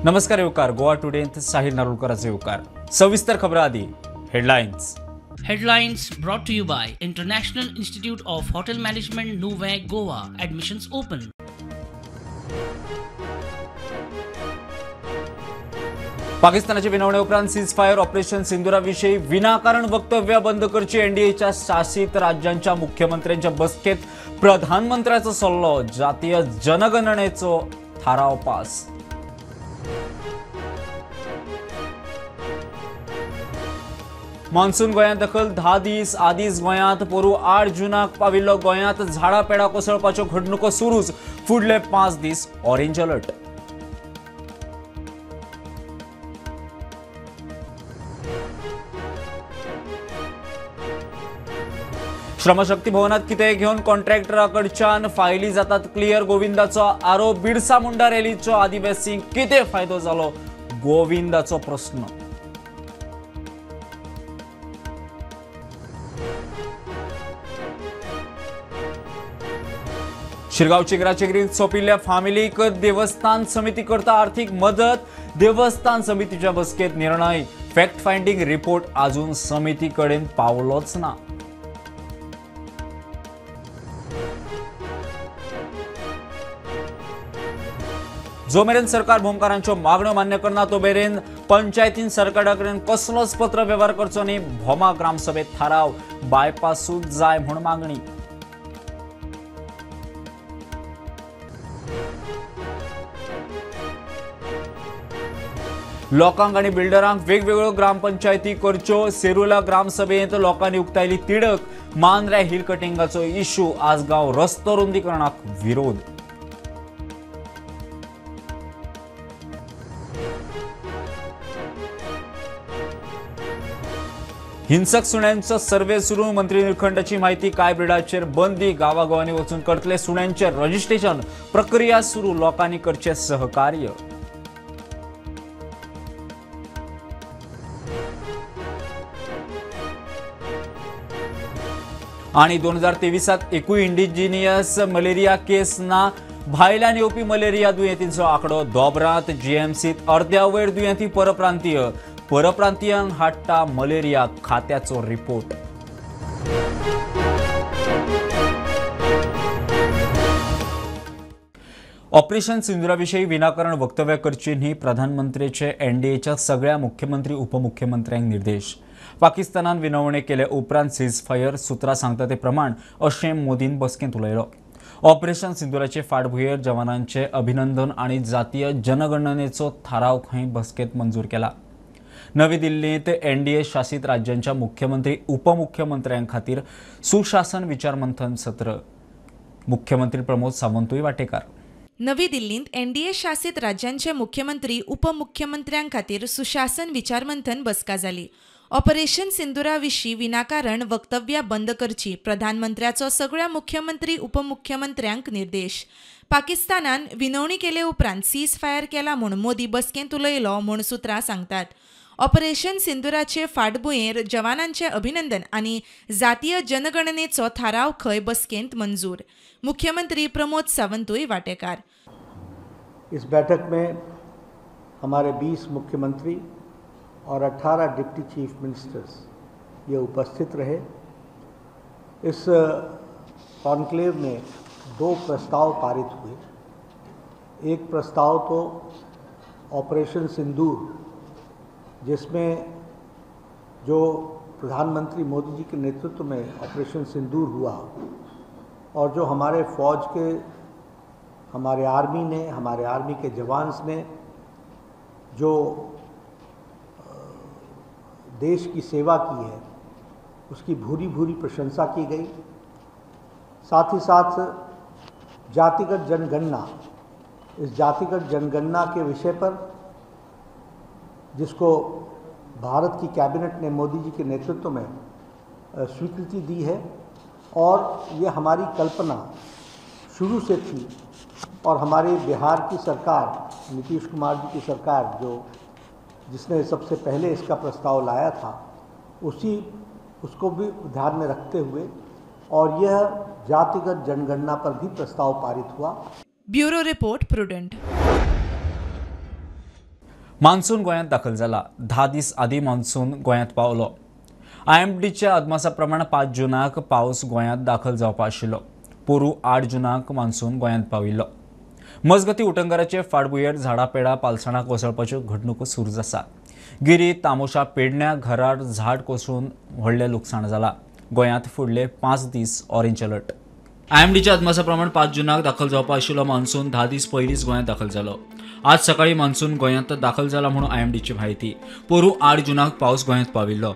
नमस्कार येवकार गोवा टुडेंत साहिल नारुलकराचो येवकार. सविस्तर खबरां आदी headlines. Headlines brought to you by International Institute of Hotel Management, Nuvem, Goa. Admissions open. पाकिस्तानाचे विनवणे उपरांत सीज फायर ऑपरेशन सिंदुरा विषयी विनाकारण वक्तव्य बंद करची एनडीएच्या शासित राज्यांच्या मुख्यमंत्र्यांच्या बसकेत प्रधानमंत्र्याचो सल्लो. जातीय जनगणनेचो थाराव पास. मान्सून गोंयांत दखल 10 दीस आदींच गोंयांत पोरू 8 जूनाक पाविल्लो. गोंयांत झाडां पेडां कोसळपाच्यो घडणुको सुरूच. फुडले 5 दीस ऑरेंज अलर्ट. श्रमशक्ती भवनात कितें घेवन कॉन्ट्रॅक्टरा कडच्यान फायली जातात क्लियर. गोविंदाचो आरोप. बिरसा मुंडा रॅलीचो आदिवासींक कितें फायदो जालो? गोविंदाचो प्रस्न. शिरगांव चिंगराचिंगरीत सोंपिल्ल्या फामिलीक देवस्थान समिती करता आर्थिक मदत. देवस्थान समितीच्या बसकेत निर्णय. फॅक्ट फायंडिंग रिपोर्ट अजून समिती कडेन पावलोच ना. जो मेरेन सरकार भोमकारांच्यो मागण्यो मान्य करना तो मेरेन पंचायतीन सरकारा कडेन कसलोच पत्र वेव्हार करचो न्ही. भोमा ग्रामसभेत थाराव. बायपासूच जाय म्हूण मागणी. लोकांक आनी बिल्डरांक वेगवेगळ्यो ग्रामपंचायती करच्यो. सेरुला ग्रामसभेंत लोकांनी उक्तायली तिडक. मांद्र्या हिल कटिंगाचो इश्यू. आसगांव रस्तो रुंदीकरणाक विरोध. हिंसक सुण्यांचो सर्वे सुरू. मंत्री निळखंडाची माहिती. काय ब्रिडाचेर बंदी. गांवागांवांनी वचून करतले सुण्यांचे रजिस्ट्रेशन. प्रक्रिया सुरू. लोकांनी करचे सहकार्य. आणि 2023 एकूय इंडिजिनियस मलेरिया केस ना. भायल्यान येवपी मलेरिया दुयेंतींचो आंकडो दोबरांत. जीएमसीत अर्द्या वयर दुयेंती परप्रांतीय. परप्रांतीयांक हाडटा मलेरिया. खात्याचो रिपोर्ट. ऑपरेशन सिंदुरा विषयी विनाकारण वक्तव्य करची न्ही. प्रधानमंत्र्याचे एनडीएच्या सगळ्या मुख्यमंत्री उपमुख्यमंत्र्यांक निर्देश. पाकिस्तानान विनवणे केले उपरांत सीज फायर सुत्रां सांगता ते प्रमाण अशें मोदीन बसकेंत उलयलो. ऑपरेशन सिंदुराचे फाटभुंयेर जवानांचे अभिनंदन आनी जातीय जनगणनेचो थाराव खंय बसकेंत मंजूर केला. नवी दिल्लींत एनडीए शासित राज्यांच्या मुख्यमंत्री उपमुख्यमंत्र्यां खातीर सुशासन विचारमंथन सत्र. मुख्यमंत्री प्रमोद सावंतूय वाटेकार. नवी दिल्लींत एनडीए शासित राज्यांचे मुख्यमंत्री उपमुख्यमंत्र्यां खातीर सुशासन विचारमंथन बसका जाली. ऑपरेशन सिंदुरा विशीं विनाकारण वक्तव्यां बंद करची. प्रधानमंत्र्याचो सगळ्या मुख्यमंत्री उपमुख्यमंत्र्यांक निर्देश. पाकिस्तानान विनवणी केले उपरांत सीज फायर केला म्हूण मोदी बसकेंत उलयलो म्हूण सुत्रां सांगतात. ऑपरेशन सिंदुराचे फाटभुंयेर जवानांचे अभिनंदन आनी जातीय जनगणनेचो थाराव खंय बसकेंत मंजूर. मुख्यमंत्री प्रमोद सावंतूय वाटेकार. इस बैठक में हमारे 20 मुख्यमंत्री और 18 डिप्टी चीफ मिनिस्टर्स ये उपस्थित रहे. इस कॉन्क्लेव में 2 प्रस्ताव पारित हुए. एक प्रस्ताव तो ऑपरेशन सिंदूर, जिसमें जो प्रधानमंत्री मोदी जी के नेतृत्व में ऑपरेशन सिंदूर हुआ और जो हमारे फ़ौज के, हमारे आर्मी ने, हमारे आर्मी के जवान्स ने जो देश की सेवा की है, उसकी भूरी भूरी प्रशंसा की गई. साथ ही साथ जातिगत जनगणना, इस जातिगत जनगणना के विषय पर जिसको भारत की कैबिनेट ने मोदी जी के नेतृत्व में स्वीकृति दी है और ये हमारी कल्पना शुरू से थी और हमारे बिहार की सरकार, नीतीश कुमार जी की सरकार जो जिसने सबसे पहले इसका प्रस्ताव लाया था, उसको भी ध्यान में रखते हुए और यह जातिगत जनगणना पर भी प्रस्ताव पारित हुआ. Bureau report, Prudent. मान्सून गोंयांत दाखल जाला. 10 दीस आदीं मान्सून गोंयांत पावलो. आयएमडीच्या अदमासा प्रमाण 5 जूनाक पावस गोंयांत दाखल जावपा आशिल्लो. पोरू 8 जूनाक मान्सून गोंयांत पाविल्लो. मजगती उटंगाराचे फाटभुंयेर झाडां पेडां पालसणां कोसळपाच्यो घडणुको सुरू आसा. गिरी तामोशा पेडण्या घरार झाड कोसळून व्हडलें लुकसाण जालां. गोंयांत फुडले 5 दीस ऑरेंज अलर्ट. आयएमडीच्या अदमासा प्रमाण 5 जूनाक दाखल जावपा आशिल्लो मान्सून 10 दीस पयलींच गोंयांत दाखल जालो. आज सकाळी मान्सून गोंयांत दाखल जाला म्हणून आयएमडीची म्हायती. पोरू 8 जूनाक पावस गोंयांत पाविल्लो.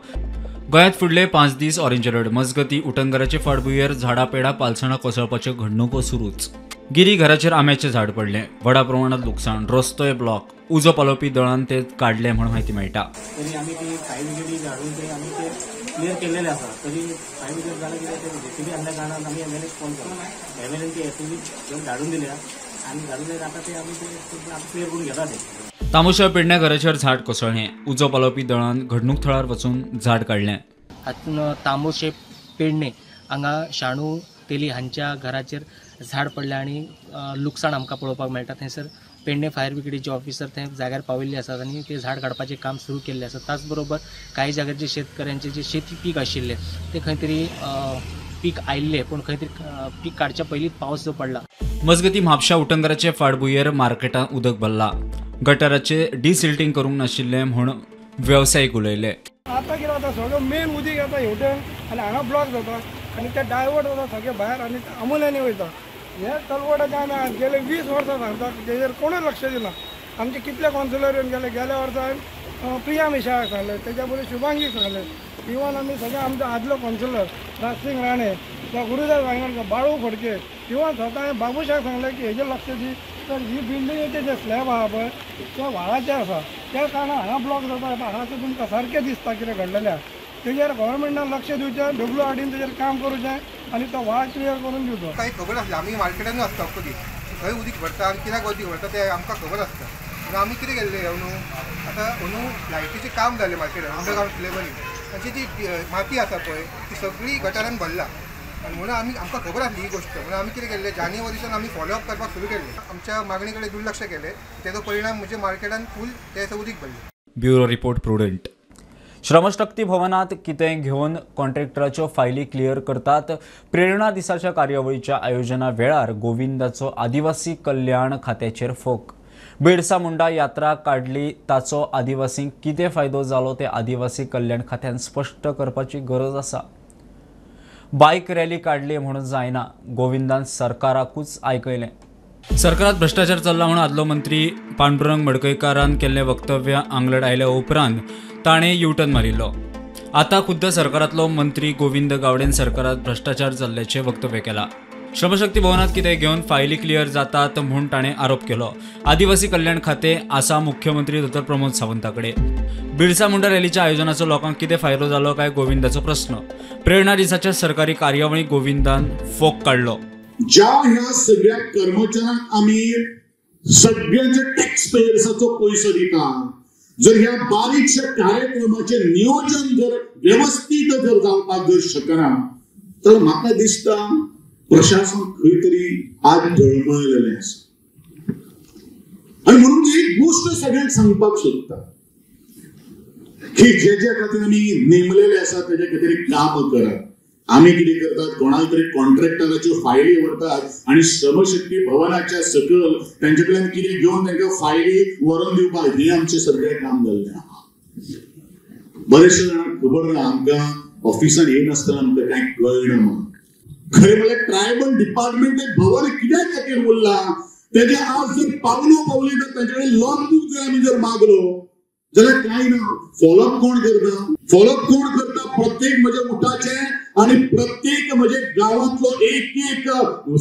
गोंयांत फुडले 5 दीस ऑरेंज अलर्ट. मजगती उटंगाराचे फाटभुंयेर झाडां पेडां पालसणां कोसळपाच्यो घडणुको सुरूच. गिरी घराचेर आंब्याचें झाड पडलें. व्हडा प्रमाणात लुकसाण. रस्तोय ब्लॉक. उजो पालोवपी दळान ते काडले म्हूण म्हायती मेळटा. तरी आमी ती फायर ब्रिगेडी हाडून ते आमी ते क्लियर केल्लेले आसा. तरी फायर ब्रिगेड जालें कितें ते जेसीबी हाडल्या कारणान आमी एमएलएक फोन केलो. एमएलएन ती एसीबी घेवन धाडून दिल्या आनी धाडून दिल्या आतां ते आमी ते क्लियर करून घेता ते. तामोशा पेडण्या घराचेर झाड कोसळ्ळें. उजो पालोवपी दळान घडणूक थळार वचून झाड काडलें. हातून तामोशे पेडणे हांगा शाणू तेली हांच्या घराचेर झाड पडलें आनी लुकसाण आमकां पळोवपाक मेळटा. थंयसर पेडणे फायर ब्रिगेडीचे ऑफिसर थंय जाग्यार पाविल्ले आसात आनी ते झाड काडपाचें काम सुरू केल्लें आसा. त्याच बरोबर कांय जाग्यार जे शेतकऱ्यांचे जे शेती पीक आशिल्लें ते खंय तरी पीक आयिल्लें पूण खंय तरी पीक काडच्या पयलींच पावस जो पडला. मजगती म्हापशा उटंगाराचे फाटभुंयेर मार्केटांत उदक भरला. गटाराचे डिसिल्टींग करूंक नाशिल्लें म्हूण वेवसायीक उलयले. आतां कितें जाता सगळें मेन उदीक येता हेवटेन आनी हांगा ब्लॉक जाता आनी ते डायवर्ट जाता सगळे भायर आनी आमुल्यांनी वयता. हे तलवटाचे आमी गेले 20 वर्सां सांगता तेजेर कोणूच लक्ष दिना. आमचे कितले कावन्सिलर येवन गेले. गेल्या वर्सा हांवें प्रिया मिशाळाक सांगलें, तेच्या पयलीं शुभांगीक सांगलें, इवन आमी सगळे आमचो आदलो कावन्सिलर राजसिंग राणे, गुरुदास वांगणकर, बाळू फडके, इवन स्वता हांवें बाबूशाक सांगलें की हेजेर लक्ष दी. तर ही बिल्डिंगेचे जे स्लॅब आहा पळय ते व्हाळाचे आसा, त्या कारणान हांगा ब्लॉक जाता. हांगासर तुमकां सारकें दिसता कितें घडलेलें आहा. तेजेर गव्हर्मेंटान लक्ष दिवचें, डब्ल्यू आर डीन तेजेर काम करूचें आनी तो व्हाळ क्लियर करून दिवचो. कांय खबर आसली आमी मार्केटानूच आसता कधी खंय उदीक भरता आनी कित्याक उदीक भरता तें आमकां खबर आसता. म्हणून आमी कितें केल्लें अंदू आतां अंदू लायटीचें काम जालें मार्केटान अंडरग्रावंड लेवलींग, ताची जी माती आसा पळय ती सगळी गटारान भरला आनी म्हणून आमी आमकां खबर आसली ही गोश्ट. म्हणून आमी कितें केल्लें जानेवारीच्यान आमी फॉलोअप करपाक सुरू केल्लें. आमच्या मागणी कडेन दुर्लक्ष केलें, तेजो परिणाम म्हणजे मार्केटान फूल ते उदीक भरलें. Bureau report Prudent. श्रमशक्ती भवनात कितें घेवन कॉन्ट्रॅक्टराच्यो फायली क्लियर करतात. प्रेरणा दिसाच्या कार्यावळीच्या आयोजना वेळार गोविंदाचो आदिवासी कल्याण खात्याचेर फोक. बिरसा मुंडा यात्रा काडली ताचो आदिवासींक कितें फायदो जालो ते आदिवासी कल्याण खात्यान स्पश्ट करपाची गरज आसा. बायक रॅली काडली म्हणून जायना, गोविंदान सरकाराकूच आयकयलें. सरकारात भ्रष्टाचार चल्ला म्हणून आदलो मंत्री पांडुरंग मडकयकारान केल्लें वक्तव्य आंगलट आयल्या उपरांत ताणें युटर्न मारिल्लो. आतां खुद्द सरकारांतलो मंत्री गोविंद गावडेन सरकारात भ्रष्टाचार जाल्ल्याचें वक्तव्य केलां. श्रमशक्ती भवनात कितें घेवन फायली क्लियर जातात म्हूण ताणें आरोप केलो. आदिवासी कल्याण खातें आसा मुख्यमंत्री डॉ प्रमोद सावंता कडेन. बिरसा मुंडा रॅलीच्या आयोजनाचो लोकांक कितें फायदो जालो काय गोविंदाचो प्रस्न. प्रेरणा दिसाच्या सरकारी कार्यावळीक गोविंदान फोक काडलो. ज्या ह्या सगळ्या कर्मचाऱ्यांक आमी सगळ्यांच्या टॅक्स पेयर्साचो पयसो दिता, जर ह्या बारीकशा कार्यक्रमाचे नियोजन जर व्यवस्थित जर जावपाक जर शकना तर म्हाका दिसता प्रशासन खंय तरी आज डळमळलेलें आसा. आनी म्हणून एक गोश्ट सगळ्यांक सांगपाक सोदता की जे ज्या खातीर आमी नेमलेले आसा तेज्या खातीर काम करात. आमी कितें करतात, कोणाक तरी कॉन्ट्रॅक्टराच्यो फायली व्हरतात आनी श्रमशक्ती भवनाच्या सकयल तेंचे कडल्यान कितें घेवन तांकां फायली व्हरोन दिवपाक, हें आमचें सगळें काम जाल्लें आहा. बरेचशे जाणांक खबर ना, आमकां ऑफिसान येनासतना आमकां कांय कळना म्हणून. खरें म्हणल्यार ट्रायबल डिपार्टमेंट भवन कित्याक खातीर उरलां तेजें आज जर पावलो पावली तर तांचे कडेन लॉग बूक जर आमी जर मागलो जाल्यार कांय ना. फॉलोअप कोण करता? फॉलोअप कोण करता? प्रत्येक म्हज्या उठाचें आनी प्रत्येक म्हज्या गांवांतलो एक एक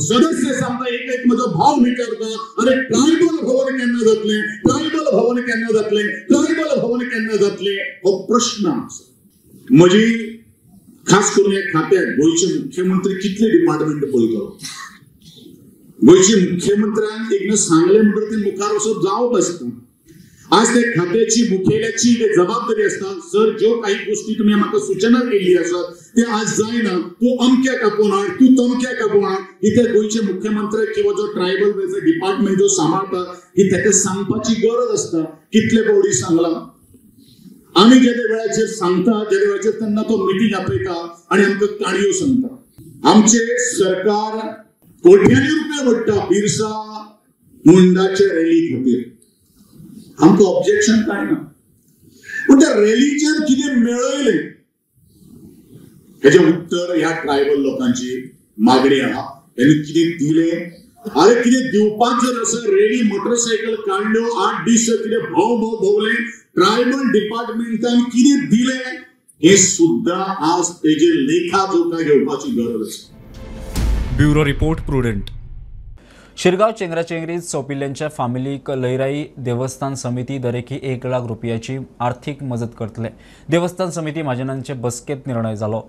सदस्य सांगता, एक एक म्हजो भाव विचारता, अरे ट्रायबल भवन केन्ना जातलें, ट्रायबल भवन केन्ना जातलें, ट्रायबल भवन केन्ना जातलें, हो प्रश्न आसा. म्हजी खास करून ह्या खात्याक गोंयचे मुख्यमंत्री कितले डिपार्टमेंट पळयतलो? गोंयचे मुख्यमंत्र्यान एकदां सांगलें म्हणटकीर ते मुखार वचप जावप आसता. आज त्या खात्याची मुखेल्याची जबाबदारी आसता, सर ज्यो काही गोष्टी तुमी म्हाका सूचना केल्ली आसात ते आज जायना, तूं अमक्याक आपोवन हाड, तूं तमक्याक आपोवन हाड. ही त्या गोंयचे मुख्यमंत्री किंवा जो ट्रायबल वेलफेअर डिपार्टमेंट जो सांबाळटा ही ताका सांगपाची गरज आसता. कितले फावटी सांगलां आमी, जेदे वेळाचेर सांगता जेदे वेळाचेर तेन्ना तो मिटींग आपयता आनी आमकां काणयो सांगता. आमचे सरकार कोट्यांनी रुपया वडटा बिरसा मुंडाचे रॅली खातीर, आमकां ऑब्जेक्शन कांय ना, पूण त्या रॅलीच्यान कितें मेळयलें हेजें उत्तर ह्या ट्रायबल लोकांची मागणी आहा. हेणी कितें दिलें? अरे कितें दिवपाक जर आसा, रॅली मोटरसायकल काडल्यो, 8 दीस कितें भोव भोव भोवले, ट्रायबल डिपार्टमेंटान कितें दिलें हे सुद्धा आज तेजेर लेखा जोखा घेवपाची गरज आसा. Bureau report, Prudent. Shirgaon चेंगराचेंगरीत सोंपिल्ल्यांच्या फामिलीक लयराई देवस्थान समिती दरेकी 1 लाख रुपयाची आर्थिक मजत करतले. देवस्थान समिती म्हाजनांचे बसकेंत निर्णय जालो.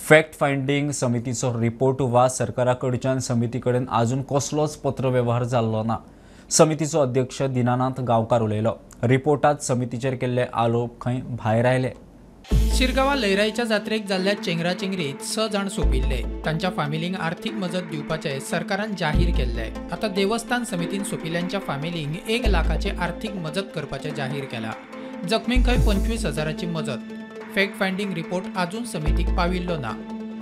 फॅक्ट फायंडींग समितीचो रिपोर्ट वा सरकारा कडच्यान समिती कडेन आजून कसलोच पत्रवेव्हार जाल्लो ना. समितीचो अध्यक्ष दिनानाथ गांवकार उलयलो. रिपोर्टात समितीचेर केल्ले आरोप खंय भायर आयले. शिरगांवां लयराईच्या जात्रेक जाल्ल्या चेंगराचेंगरीत 6 जाण सोंपिल्ले. तांच्या फामिलींक आर्थिक मजत दिवपाचें सरकारान जाहीर केल्लें. आतां देवस्थान समितीन सोंपिल्ल्यांच्या फामिलींक 1 लाखाचे आर्थिक मजत करपाचें जाहीर केलां. जखमींक खंय 25,000ची मजत. फॅक्ट फायंडींग रिपोर्ट आजून समितीक पाविल्लो ना.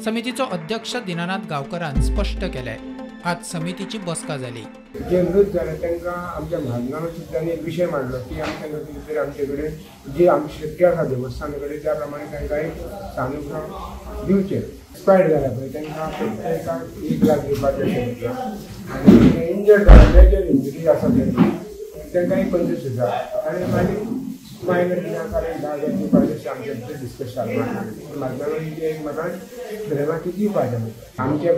समितीचो अध्यक्ष दिनानाथ गांवकरान स्पश्ट केलें. आज समितीची बसका जाली. जे मृत जाले तांकां आमच्या म्हाजनान सुद्दां एक विशय मांडलो की आमी तांकां कितें तरी आमचे कडेन जी आमची शक्य आसा देवस्थाना कडेन त्या प्रमाणे तांकां एक सानुग्रह दिवचें. एक्सपायर्ड जाल्या पळय तांकां प्रत्येकाक 1 लाख दिवपाचें अशें आनी इंजर्ड जाल्या मेजर इंजरी आसा तांची तांकां एक 25,000 आनी मागीर मायनर कितें आसा 10,000 दिवपाचें अशें आमचें भितर डिस्कस जालें. म्हाजनान एक म्हाका थरयलां की दिवपाचें. आमचे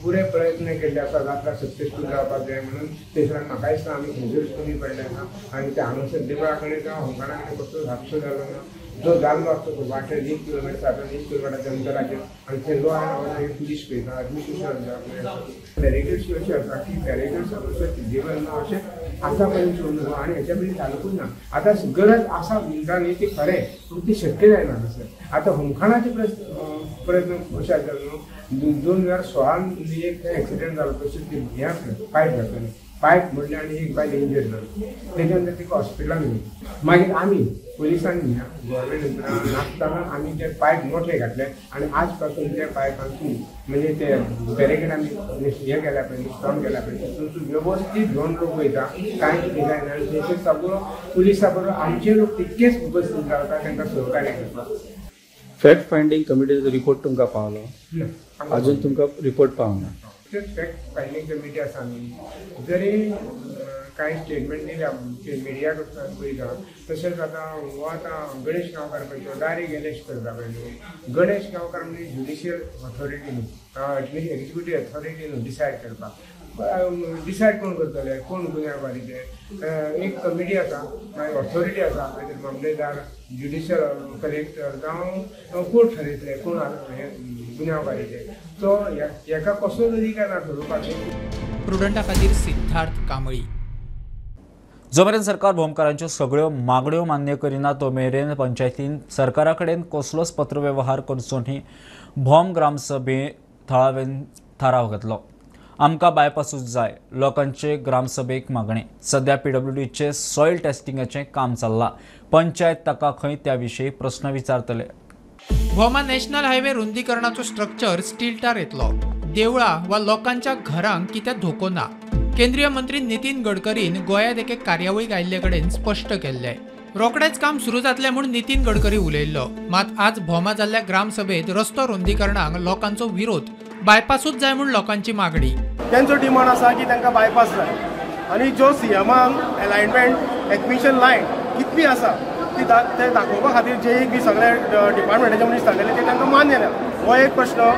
पुरे प्रयत्न केल्ले आसा जात्रा सक्सेसफूल जावपाक जाय म्हणून. थंयसर म्हाका दिसता आमी खंयसरूच कमी पडले ना आनी ते हांगासर देवळा कडेन जावं होमखणा कडेन कसलो हादसो जालो ना. जो जाल्लो आसता तो वाटेर 1 किलोमिटर सादारण 1 किलोमिटराच्या अंतराचेर आनी थंय लो एन्ड ऑर्डर हे पुलीस पळयता, एडमिनिस्ट्रेशन. बॅरिकेड्स अशें आसा की बॅरिकेड्स अशें फिजिबल ना अशें आतां पर्यंत सोडून आनी हेच्या पयलीं चालूकूच ना. आतां गरज आसा म्हणटा न्ही ती खरें, पूण ती शक्य जायना तशें. आतां होमखणाचे प्रयत्न अशें आसा न्हू, 2016 एक एक्सिडंट जालो तशें ती हें आसलें पायप घातलें, पायप मोडलें आनी एक बायल इंजर्ड जाली. तेच्या नंतर तिका हॉस्पिटलान व्हेली. मागीर आमी पुलिसांनी गव्हर्मेंट यंत्रणा नासतना आमी ते पायप मोठे घातले आनी आज पासून त्या पायपांतून म्हणजे ते बॅरिकेड आमी हे केल्या पळय, स्ट्रॉंग केल्या पळय, तितून वेवस्थीत घेवन लोक वयता, कांय कितें जायना. आनी थंयसर सगळो पुलिसा बरोबर आमचे लोक तितकेच उपस्थित रावता तांकां सहकार्य करपाक. फॅक्ट फायंडींग कमिटीचो रिपोर्ट तुमकां पावलो? अजून तुमकां रिपोर्ट पावना. फॅक्ट फायंडींग कमिटी आसा न्ही, जरी कांय स्टेटमेंट दिल्या मिडिया कडच्यान पळयता, तशेंच आतां हो आतां गणेश गांवकार पळय तो डायरेक्ट एलेज करता पळय न्हू. गणेश गांवकार म्हणजे ज्युडिशियल ऑथॉरिटी न्हू, एक्झिक्युटीव ऑथॉरिटी न्हू डिसायड करपाक. डिसायड कोण करतले, कोण गुन्यांवकारी ते? एक कमिटी आसा, मागीर ऑथॉरिटी आसा, मागीर मामलेदार, ज्युडिशियल कलेक्टर जावं कोर्ट ठरयतले कोण गुन्यांवकारी ते. तो हेका कसलोच अधिकार ना ठरोवपाचो. प्रुडंटा खातीर सिद्धार्थ कांबळी. जो मेरेन सरकार भोमकारांच्यो सगळ्यो मागण्यो मान्य करिना तो मेरेन पंचायतीन सरकारा कडेन कसलोच पत्रवेव्हार करचो न्ही भोम ग्रामसभे थळावेन थाराव घेतलो. आमकां बायपासूच जाय, लोकांचे ग्रामसभेक मागणी. सध्या पीडब्ल्यूडीचे सॉयल टेस्टिंगाचें काम चल्लां. पंचायत ताका खंय त्या विशीं प्रस्न विचारतले. भोमा नॅशनल हायवे रुंदीकरणाचो स्ट्रक्चर स्टिल्टार येतलो. देवळां वा लोकांच्या घरांक कितें धोको ना. केंद्रीय मंत्री नितीन गडकरीन गोंयांत एके कार्यावळीक आयिल्ले कडेन स्पश्ट केल्लें. रोखडेंच काम सुरू जातलें म्हूण नितीन गडकरी उलयल्लो. मात आज भोमा जाल्ल्या ग्रामसभेत रस्तो रुंदीकरणाक लोकांचो विरोध. बायपासूच जाय म्हूण लोकांची मागणी. तेंचो डिमांड आसा की तांकां बायपास जाय आनी जो सीएमान एलायनमेंट एक्विशन लायन कितली आसा ती ते दाखोवपा खातीर जे बी सगळे डिपार्टमेंटाचे मनीस सांगलेले ते तांकां मान्य ना. हो एक प्रश्न.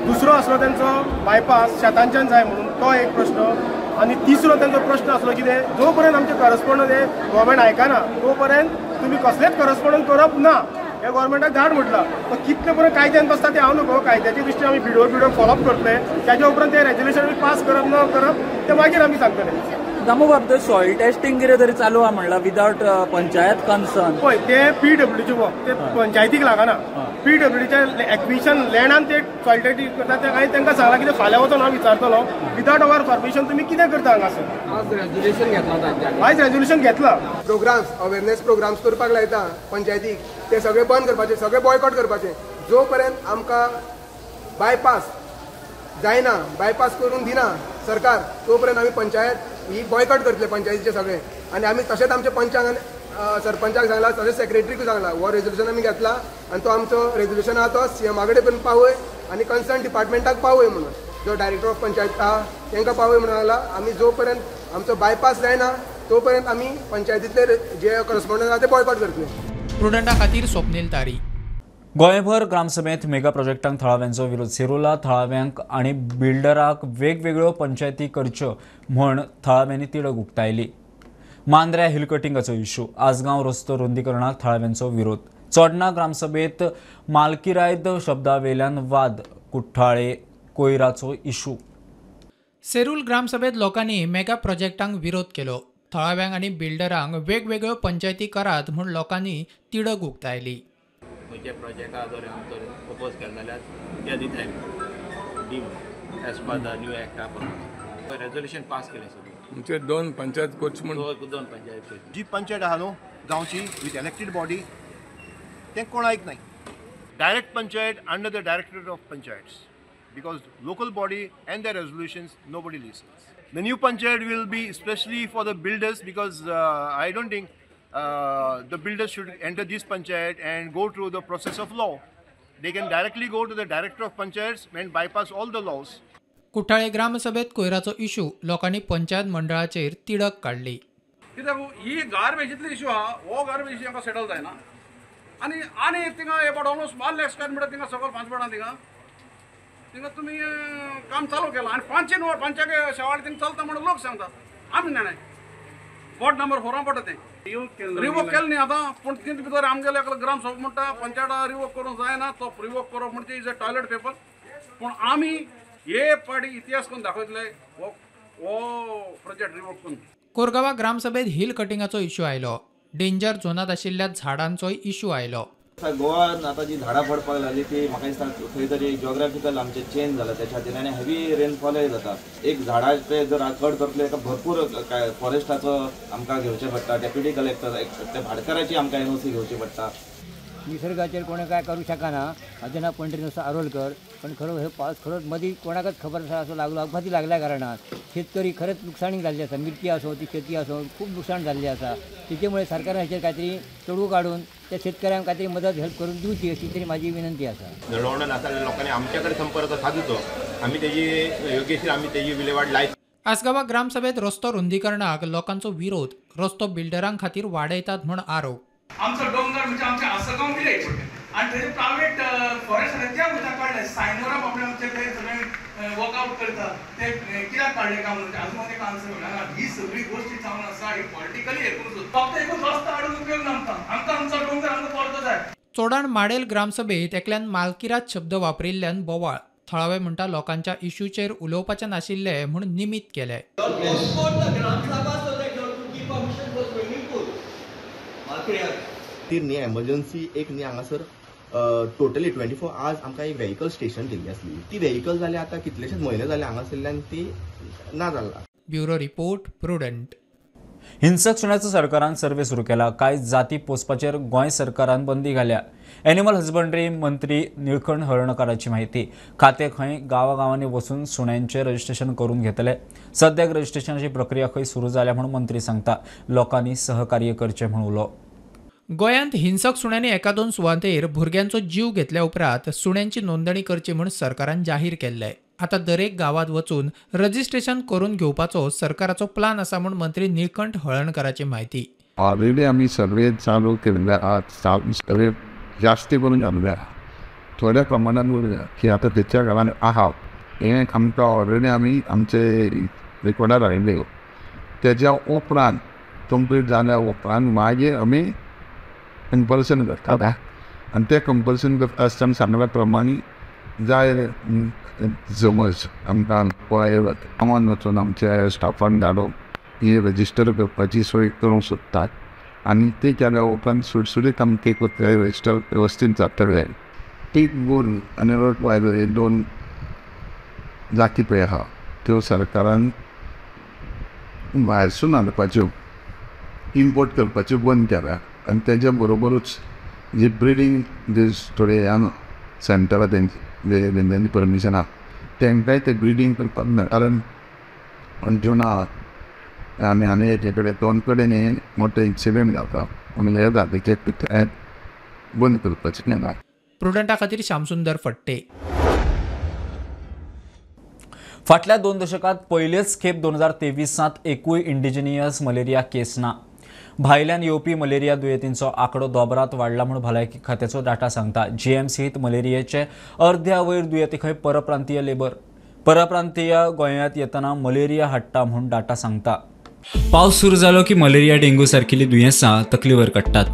दुसरो आसलो तेंचो बायपास शेतांच्यान जाय म्हणून, तो एक प्रश्न. आनी तिसरो तेंचो प्रश्न आसलो कितें, जो पर्यंत आमचें करस्पोंडंट हे गव्हर्मेंट आयकना तो पर्यंत तुमी कसलेच करस्पोंडंट करप ना हे गव्हर्मेंटाक धाड म्हटलां. तो कितले पर्यंत कायद्यान बसता ते हांव नको, कायद्याच्या दृश्टीन आमी बिडो बिडो फॉलोअप करतले, त्याच्या उपरांत ते रेजोल्युशन आमी पास करप न करप ते मागीर आमी सांगतले. दामू बाब, थंय सॉयल टेस्टिंग कितें तरी चालू आहा म्हणला विदाउट पंचायत कन्सर्न. पळय ते पीडब्ल्यूडीचे वर्क ते पंचायतीक लागना. पीडब्ल्यूडीच्या एक्विशन लँडान ते सॉयल टेस्टिंग करता. ते हांवें तांकां सांगलां कितें फाल्यां वचोन हांव विचारतलो विदाउट our permission तुमी कितें करता हांगासर. आज रेजोल्युशन घेतला, आयज रेजोल्युशन घेतला. प्रोग्राम्स अवेरनेस प्रोग्राम्स करपाक लायता पंचायतीक, ते सगळे बंद करपाचे, सगळे बॉयकॉट करपाचे. जो पर्यंत आमकां बायपास जायना, बायपास करून दिना सरकार, तो पर्यंत आमी पंचायत ही बॉयकॉट करतले पंचायतीचे सगळे. आनी आमी तशेंच आमच्या पंचांक आनी सरपंचाक सांगला, तशेंच सेक्रेटरीकूय सांगला. हो रेजोल्युशन आमी घेतला आनी तो आमचो रेजोल्युशन आहा तो सीएमा कडेन पण पावय आनी कन्सर्न डिपार्टमेंटाक पावय म्हणून, जो डायरेक्टर ऑफ पंचायत आहा तांकां पावय म्हणून सांगला. आमी जो पर्यंत आमचो बायपास जायना तो पर्यंत आमी पंचायतींतले जे करस्पॉन्डंट आहा ते बॉयकॉट करतले. प्रुडंटा खातीर स्वप्नील तारी. गोंयभर ग्रामसभेंत मेगा प्रोजेक्टांक थळाव्यांचो विरोध. सेरोला थळाव्यांक आनी बिल्डराक वेगवेगळ्यो पंचायती करच्यो म्हूण थळाव्यांनी तिडक उक्तायली. मांद्र्या हिल कटिंगाचो इश्यू, आसगांव रस्तो रुंदीकरणाक थळाव्यांचो विरोध. चोडणा ग्रामसभेंत मालकिरायद शब्दावेल्यान वाद, कुठ्ठाळे कोयराचो इश्यू. सेरूल ग्रामसभेंत लोकांनी मेगा प्रोजेक्टांक विरोध केलो. थळाव्यांक आनी बिल्डरांक वेगवेगळ्यो पंचायती करात म्हूण लोकांनी तिडक उक्तायली. खंयच्या प्रोजेक्टा जर आमचो अपोज केलो जाल्यार ते दिताय deem as per the new एक्टा प्रमाण रेजोल्युशन पास केलें सगळें. म्हणजे दोन पंचायत करची म्हूण, दोन पंचायत करची. जी पंचायत आहा न्हू गांवची विथ इलेक्टेड बॉडी तें कोण आयकनाय. Direct panchayat under the directorate of panchayats, because local body and the resolutions nobody listens. The new panchayat will be specially for the builders, because I don't think the builders should enter this panchayat and go through the process of law. They can directly go to the director of panchayats and bypass all the laws. Kuthale ग्रामसभेत कोयराचो issue, लोकांनी पंचायत मंडळाचेर तिडक काडली. कित्याक ही गार्बेजीतली issue आहा, हो garbage issue आमकां settle जायना. आनी आनी थिंगा about almost 1 lakh square metre थिंगा सगळं 5 पडा थिंगा थिंगा तुमी काम चालू केलां आनी 5 पंचाक शेवाळ थिंगा चलता म्हणून लोक सांगतात. आमी जाणाय वॉर्ड नंबर 4 पडटा तें रिवोक केलें न्ही आतां, पूण तितूंत भितर आमगेले एकलो ग्राम सभा म्हणटा पंचायत रिवोक करूंक जायना, तो रिवोक करप म्हणजे is a toilet paper. पूण आमी हे पाटी इतिहास करून दाखयतले हो प्रोजेक्ट रिवोक करून. कोरगांवा ग्रामसभेत हिल कटिंगाचो इश्यू आयलो. डेंजर झोनांत आशिल्ल्या झाडांचोय इश्यू आयलो. गोवान आतां जी झाडां पडपाक लागली ती म्हाका दिसता खंय तरी जियोग्राफिकल आमचें चेंज जाला त्याच्या खातीर, आनी हेवी रेनफॉलय जाता. एक झाडां जर कट करतले ताका भरपूर फॉरेस्टाचो आमकां घेवचें पडटा, डेप्युटी कलेक्टर त्या भाटकाराची आमकां एनओसी घेवची पडटा. निसर्गाचेर कोणें काय करूं शकना. म्हाजें नांव पंढरी आरोलकर. पण खरो हे पावस खरोच मदीं कोणाकच खबर आसा असो लागलो, अपघाती लागल्या कारणान शेतकरी खरेंच लुकसाणीक जाल्ली आसा. मिरची आसूं ती शेती आसूं खूब लुकसाण जाल्ली आसा. तेचे मुळे सरकारान हेचेर कांय तरी तोडगो काडून त्या शेतकऱ्यांक कांय तरी मदत हेल्प करून दिवची अशी तरी म्हाजी विनंती आसा. जळवण आसा जाल्यार लोकांनी आमच्या कडेन संपर्क सादचो, आमी तेजी योग्यशीर आमी तेजी विलेवाट लायत. आसगांवा ग्रामसभेत रस्तो रुंदीकरणाक लोकांचो विरोध, रस्तो बिल्डरां खातीर वाडयतात म्हूण आरोप. आमचो डोंगर म्हणजे आमचे आसगांव विलेज आनी थंय प्रायवेट फॉरेस्ट आसा त्या उदक काडले सायनोरा बाबडे आमचे थंय सगळे वर्कआउट करता ते कित्याक काडले काय म्हणून अजून ताका आन्सर मेळना. ही सगळी गोश्टी जावन आसा ही पॉलिटिकली एकूच फक्त एकूच रस्तो हाडून उपयोग ना आमकां, आमकां आमचो डोंगर आमकां परतो जाय. चोडाण माडेल ग्रामसभेत एकल्यान मालकिरात शब्द वापरिल्ल्यान बोवाळ. थळावे म्हणटा लोकांच्या इश्यूचेर उलोवपाचें नाशिल्लें म्हूण निमित्त केलें. ती न्ही एमर्जन्सी एक न्ही हांगासर टोटली 24 आवर्स आमकां एक व्हेकल स्टेशन दिल्ली आसली. ती व्हेकल जाल्यार आतां कितलेशेच म्हयने जाले हांगासरल्यान ती ना जाला. Bureau report, Prudent. हिंसक सुण्याचो सरकारान सर्वे सुरू केला. कांय जाती पोसपाचेर गोंय सरकारान बंदी घाल्या. एनिमल हजबंडरी मंत्री निळकंठ हळर्णकाराची माहिती. खाते खंय गांवागांवांनी वचून सुण्यांचें रजिस्ट्रेशन करून घेतले. सद्याक रजिस्ट्रेशनाची प्रक्रिया खंय सुरू जाल्या म्हूण मंत्री सांगता. लोकांनी सहकार्य करचें म्हूण उलो. गोंयांत हिंसक सुण्यांनी एका दोन सुवातेर भुरग्यांचो जीव घेतल्या उपरांत सुण्यांची नोंदणी करची म्हूण सरकारान जाहीर केल्लें. आतां दरेक गांवांत वचून रजिस्ट्रेशन करून घेवपाचो सरकाराचो प्लान आसा म्हूण मंत्री निळकंठ हळर्णकाराची म्हायती. ऑलरेडी आमी सर्वे चालू केल्ले आहात, सर्वे जास्ती करून जाल्ले आहा, थोड्या प्रमाणान उरल्या की आतां तेच्या घरान आहा हें आमकां ऑलरेडी आमी आमचे रेकॉर्डार आयिल्ले. तेज्या उपरांत कंप्लीट जाल्या उपरांत मागीर आमी कंपल्सन करता आनी तें कंपल्सन करता आसतना सांगल्या प्रमाणे जाय समज आमकां पळय गांवान वचून आमच्या स्टाफान धाडून ही रजिस्टर करपाची सोय करूंक सोदतात आनी ते केल्या उपरांत सुटसुटीत आमकां एक रजिस्टर वेवस्थीत जातलें. पीट बूल आनी रोटवायलर हे दोन जाती पळय आहा त्यो सरकारान भायरसून हाडपाच्यो, इम्पोर्ट करपाच्यो बंद केल्या आनी तेज्या बरोबरूच जे ब्रिडींग जे थोडे ह्या सेंटरां तेंची तेंच्यांनी परमिशन आहा तेंकांय ते ब्रिडींग करपाक ना, कारण अंजुना आनी आनी एके कडेन दोन कडेन हे मोठे इन्सिडंट जाता म्हणून हे जातीचे बंद करपाचें ना. प्रुडंटा खातीर श्यामसुंदर फट्टे. फाटल्या 2 दशकात पयलेच खेप 2023 एकूय इंडिजिनियस मलेरिया केस ना. भायल्यान येवपी मलेरिया दुयेंतींचो आंकडो दोबरात वाडला म्हूण भलायकी खात्याचो डाटा सांगता. जीएमसीत मलेरियेचे अर्ध्या वयर दुयेंती खंय परप्रांतीय लेबर, परप्रांतीय गोंयांत येतना मलेरिया हाडटा म्हूण डाटा सांगता. पावस सुरू जालो की मलेरिया, डेंग्यू सारकिल्ली दुयेंसां तकलीवर काडटात.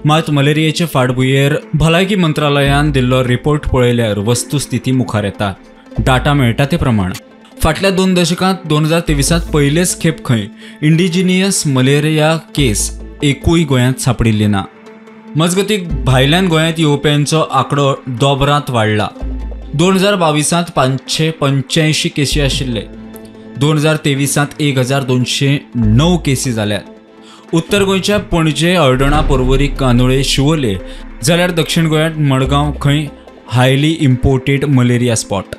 मात मलेरियेचे फाटभुंयेर भलायकी मंत्रालयान दिल्लो रिपोर्ट पळयल्यार वस्तुस्थिती मुखार येता. डाटा मेळटा ते प्रमाण फाटल्या 2 दशकांत 2023 पयलेच खेप खंय इंडिजिनियस मलेरिया केस एकूय गोंयांत सांपडिल्ली ना. मजगतीं भायल्यान गोंयांत येवप्यांचो आंकडो दोबरांत वाडला. 2022 585 केसी आशिल्ले, 2023 1209 केसी जाल्यात. उत्तर गोंयच्या पणजे, हळदोणा, पर्वरी, कांदोळे, शिवोले जाल्यार दक्षिण गोंयांत मडगांव खंय हायली इम्पोर्टेड मलेरिया स्पॉट.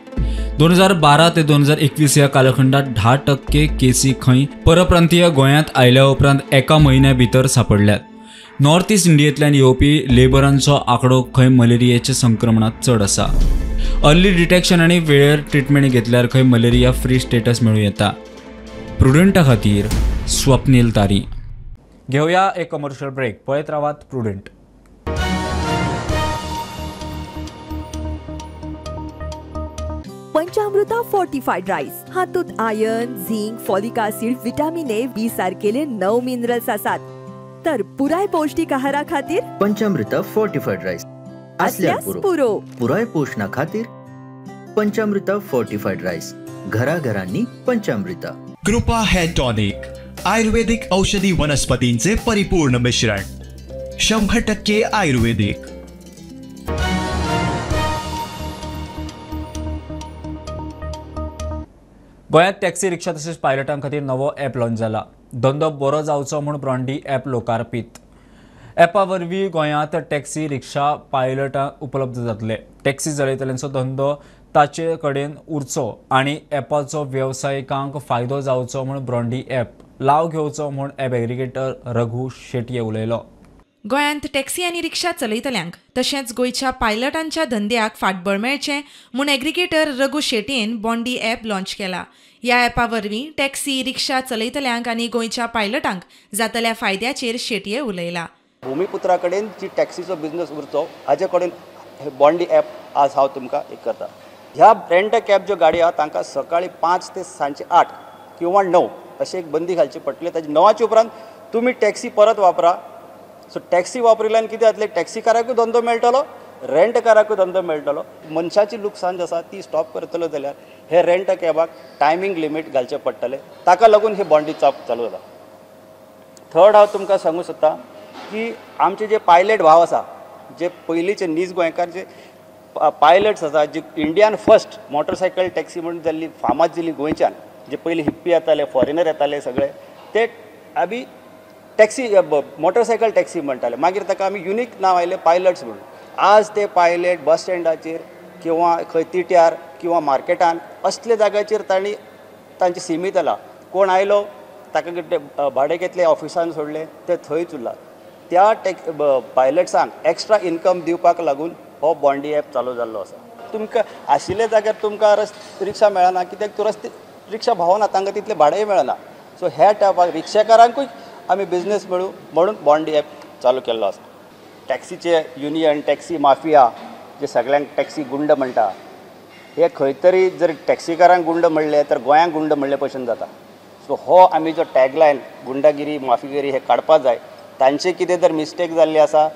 2012 ते 2021 ह्या कालखंडात 10% केसी खंय परप्रांतीय गोंयांत आयल्या उपरांत एका म्हयन्या भितर सांपडल्यात. नॉर्थ ईस्ट इंडियेंतल्यान येवपी लेबरांचो आंकडो खंय मलेरियेच्या संक्रमणांत चड आसा. अर्ली डिटेक्शन आनी वेळेर ट्रिटमेंट घेतल्यार खंय मलेरिया फ्री स्टेटस मेळूं येता. प्रुडंटा खातीर स्वप्नील तारी. घेवया एक कमर्शियल ब्रेक. पळयत रावात प्रुडंट. पंचामृता फोर्टिफाईड राईस हातूंत iron, zinc, folic acid, vitamin A, B सारकेले 9 मिनरल्स आसात. तर पुराय पौष्टिक आहारा खातीर पंचामृता फोर्टिफाईड राईस असल्यास पुरो. पुराय पोषणा खातीर पंचामृता फोर्टिफाईड राईस, घराघरांनी पंचामृता. कृपा हेअर टॉनिक, आयुर्वेदिक औषधी वनस्पतींचे परिपूर्ण मिश्रण, 100% आयुर्वेदिक. गोंयांत टॅक्सी, रिक्षा तशेंच पायलटां खातीर नवो ॲप लॉन्च जाला. धंदो बरो जावचो म्हूण ब्रॉन्डी ॲप लोकार्पीत. ॲपा वरवीं गोंयांत टॅक्सी, रिक्षा, पायलटां उपलब्ध जातले. टॅक्सी चलयतल्यांचो धंदो ताचे कडेन उरचो आनी ॲपाचो वेवसायिकांक फायदो जावचो म्हूण ब्रॉन्डी ॲप लाव घेवचो म्हूण ॲप एग्रिगेटर रघु शेटये उलयलो. गोंयांत टॅक्सी आनी रिक्षा चलयतल्यांक तशेंच गोंयच्या पायलटांच्या धंद्याक फाटबळ मेळचें म्हूण एग्रिगेटर रघु शेटयेन बॉन्डी ॲप लॉन्च केला. ह्या ॲपा वरवीं टॅक्सी, रिक्षा चलयतल्यांक आनी गोंयच्या पायलटांक जातल्या फायद्याचेर शेटये उलयला. भुमिपुत्रा कडेन जी टॅक्सीचो बिझनस उरचो हाजे कडेन बॉन्डी ॲप आज हांव तुमकां एक करता. ह्या रेंट कॅब ज्यो गाडी आहा तांकां सकाळी 5 ते सांजचे 8 किंवा 9 अशें एक बंदी घालची पडटली. ताजे 9च्या उपरांत तुमी टॅक्सी परत वापरा. सो टॅक्सी वापरिल्ल्यान कितें जातलें, टॅक्सीकाराकूय धंदो मेळटलो, रेंटकाराकूय धंदो मेळटलो. मनशाची लुकसाण जी आसा ती स्टॉप करतलो जाल्यार हे रेंट कॅबाक टायमींग लिमीट घालचें पडटलें. ताका लागून ही बॉन्डी चाप चालू जाता. थर्ड हांव तुमकां सांगूं सोदता की आमचे जे पायलट भाव आसा, जे पयलींचे नीज गोंयकार जे पायलट्स आसा, जे इंडियान फर्स्ट मोटरसायकल टॅक्सी म्हणून जाल्ली फामाद जाल्ली गोंयच्यान, जे पयलीं हिप्पी येताले, फॉरेनर येताले सगळे, ते आमी टॅक्सी मोटरसायकल टॅक्सी म्हणटाले. मागीर ताका आमी युनीक नांव आयलें पायलट्स म्हणून. आज ते पायलट बस स्टँडाचेर किंवा खंय तिट्यार किंवा मार्केटान असल्या जाग्याचेर तांणी तांचे सिमीत आला. कोण आयलो ताका कितें भाडें घेतलें, ऑफिसान सोडलें, ते थंयच उरला. त्या पायलट्सांक एक्स्ट्रा इन्कम दिवपाक लागून हो बॉन्डी ॲप चालू जाल्लो आसा. तुमकां आशिल्ल्या जाग्यार तुमकां रिक्षा मेळना, कित्याक तूं रस्ते रिक्षा भावना, तांकां तितलें भाडेंय मेळना. सो ह्या टायपाक रिक्षाकारांकूय आमी बिजनेस मेळूं म्हणून बॉन्डी ॲप चालू केल्लो आसा. टॅक्सीचे युनियन, टॅक्सी माफिया जे सगळ्यांक टॅक्सी गुंड म्हणटा, हे खंय तरी जर टॅक्सीकारांक गुंड म्हणले तर गोंयांक गुंड म्हणले भशेन जाता. सो हो आमी जो टॅगलायन गुंडागिरी माफिगिरी हे काडपा जाय. तांचे कितें जर मिस्टेक जाल्ली आसा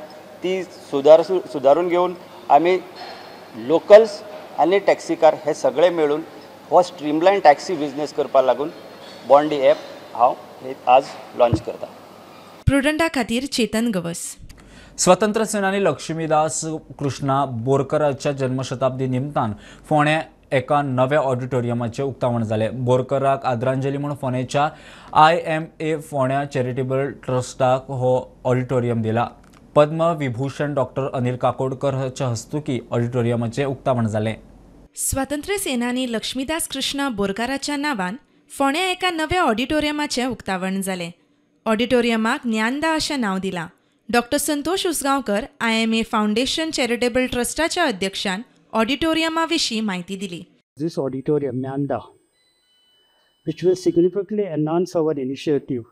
ती सुदारून घेवन आमी लोकल्स आनी टॅक्सीकार हे सगळे मेळून हो स्ट्रीमलायन टॅक्सी बिजनेस करपाक लागून बॉन्डी ॲप हांव हे आज लॉन्च करता. प्रुडंटा खातीर चेतन गवस. स्वतंत्र सेनानी लक्ष्मीदास कृष्णा बोरकराच्या जन्मशताब्दी निमतान फोंड्या एका नव्या ऑडिटोरियमाचें उक्तावण जालें. बोरकराक आदरांजली म्हूण फोंडेच्या IMA फोंड्या चॅरिटेबल ट्रस्टाक हो ऑडिटोरियम दिला. पद्मविभूषण डॉक्टर अनिल काकोडकर हाच्या हस्तुकी ऑडिटोरियमाचें उक्तावण जालें. स्वातंत्र्य सेनानी लक्ष्मीदास कृष्णा बोरकाराच्या नांवान फोंड्या एका नव्या ऑडिटोरियमाचें उक्तावण जालें. ऑडिटोरियमाक ज्ञानदा अशें नांव दिलां. Doctor Santosh Usgaonkar IMA foundation charitable ट्रस्टाच्या अध्यक्षान ऑडिटोरियमा विशीं म्हायती दिली. This auditorium, Dnyanada, which will significantly enhance our initiative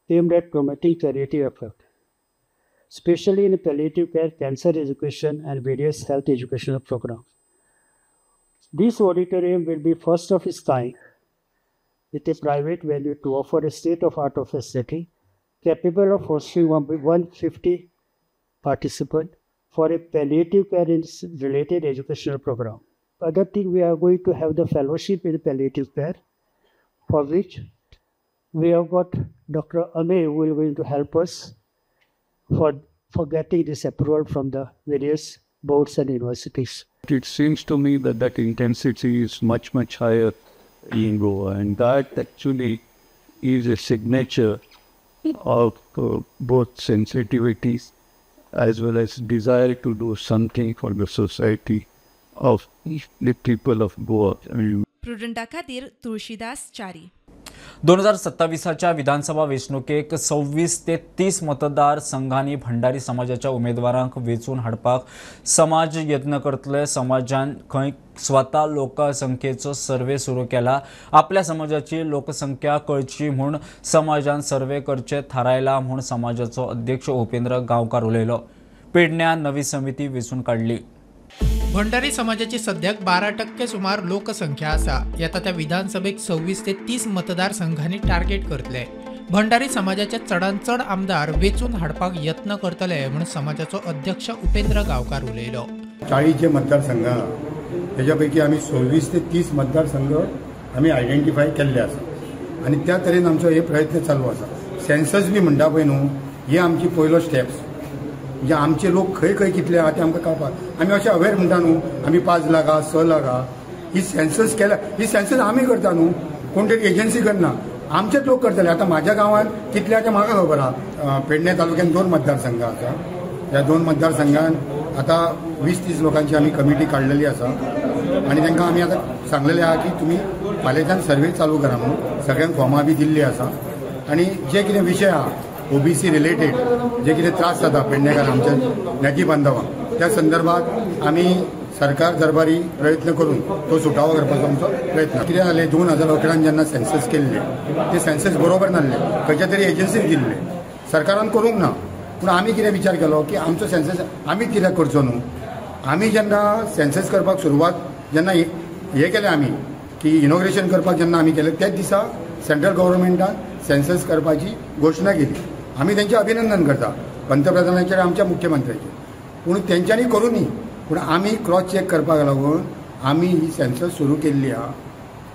aimed at promoting charity effort, especially in palliative care, cancer education and various health educational programs. This auditorium will be first of its kind with a private venue to offer a state-of-art facility capable of hosting 150 participants for a palliative care related educational program. Other thing, we are going to have the fellowship in palliative care, for which we have got Dr. Ame who is going to help us for getting this approval from the various boards and universities. It seems to me that that intensity is much, much higher in Goa, and that actually is a signature of both sensitivity as well as desire to do something for the society of the people of Goa. प्रुडंटा खातीर तुळशीदास चारी. 2027च्या विधानसभा वेंचणुकेक 26 ते 30 मतदारसंघांनी भंडारी समाजाच्या उमेदवारांक वेंचून हाडपाक समाज यत्न करतले. समाजान खंय स्वता लोकसंख्येचो सर्वे सुरू केला. आपल्या समाजाची लोकसंख्या कळची म्हूण समाजान सर्वे करचे थारायला म्हूण समाजाचो अध्यक्ष उपेंद्र गांवकार उलयलो. पेडण्यां नवी समिती वेंचून काडली. भंडारी समाजाची सद्याक 12% सुमार लोकसंख्या आसा. येता त्या विधानसभेक 26 ते 30 मतदारसंघांनी टार्गेट करतले. भंडारी समाजाचे चडान चड आमदार वेंचून हाडपाक यत्न करतले म्हूण समाजाचो अध्यक्ष उपेंद्र गांवकार उलयलो. 40 जे मतदारसंघ आहा तेच्या पैकी आमी 26 ते 30 मतदारसंघ आमी आयडेंटिफाय केल्ले आसा आनी त्या तरेन आमचो हे प्रयत्न चालू आसा. सेन्सस बी म्हणटा पळय न्हू, हे आमची पयलो स्टेप्स. म्हणजे आमचे लोक खंय खंय कितले आहा ते आमकां कळपाक. आमी अशें अवेर म्हणटा न्हू, आमी 5 लाख आहा, 6 लाख आहा. ही सेन्सस केल्या, ही सेन्सस आमी करता न्हू, कोण तरी एजन्सी करना, आमचेच लोक करतले. आतां म्हाज्या गांवांत कितले आहा ते म्हाका खबर आहा. पेडणे तालुक्यान 2 मतदारसंघ आसा. ह्या 2 मतदारसंघान आतां 20-30 लोकांची आमी कमिटी काडलेली आसा आनी तांकां आमी आतां सांगलेलें आहा की तुमी फाल्यांच्यान सर्वे चालू करा म्हणून. सगळ्यांक फॉर्मां बी दिल्ली आसा आनी जे कितें विशय आहा ओबीसी रिलेटेड जे कितें त्रास जाता पेडणेकार आमच्या ज्ञाती बांधवांक, त्या संदर्भात आमी सरकार दरबारी प्रयत्न करून तो सुटावो करपाचो आमचो प्रयत्न. कितें जालें, 2011 जेन्ना सेन्सस केल्ले ते सेन्सस बरोबर नासले, खंयच्या तरी एजन्सीक दिल्ले, सरकारान करूंक ना. पूण आमी कितें विचार केलो की आमचो सेन्सस आमी कित्याक करचो न्हू. आमी जेन्ना सेन्सस करपाक सुरवात जेन्ना हें केलें आमी की इनॉग्रेशन करपाक जेन्ना आमी केलें त्याच दिसा सेंट्रल गव्हर्मेंटान सेन्सस करपाची घोशणा केली. आमी तेंचें अभिनंदन करता, पंतप्रधानाचेर, आमच्या मुख्यमंत्र्याचेर. पूण तेंच्यांनी करूं न्ही, पूण आमी क्रॉस चॅक करपाक लागून आमी ही सेन्सस सुरू केल्ली आहा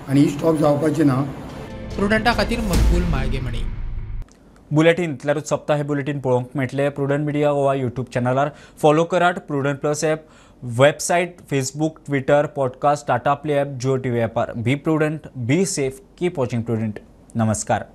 आनी ही स्टॉप जावपाची ना. प्रुडंटा खातीर मकबूल माळगेमणी. बुलेटीन इतल्यारूच सोंपता. हे बुलेटीन पळोवंक मेळटलें प्रुडंट मिडिया गोवा यूट्यूब चॅनलार. फॉलो करात Prudent plus app, website, Facebook, Twitter, podcast, Tata play app, Jio TV ॲपार. Be prudent, be safe, keep watching Prudent. नमस्कार.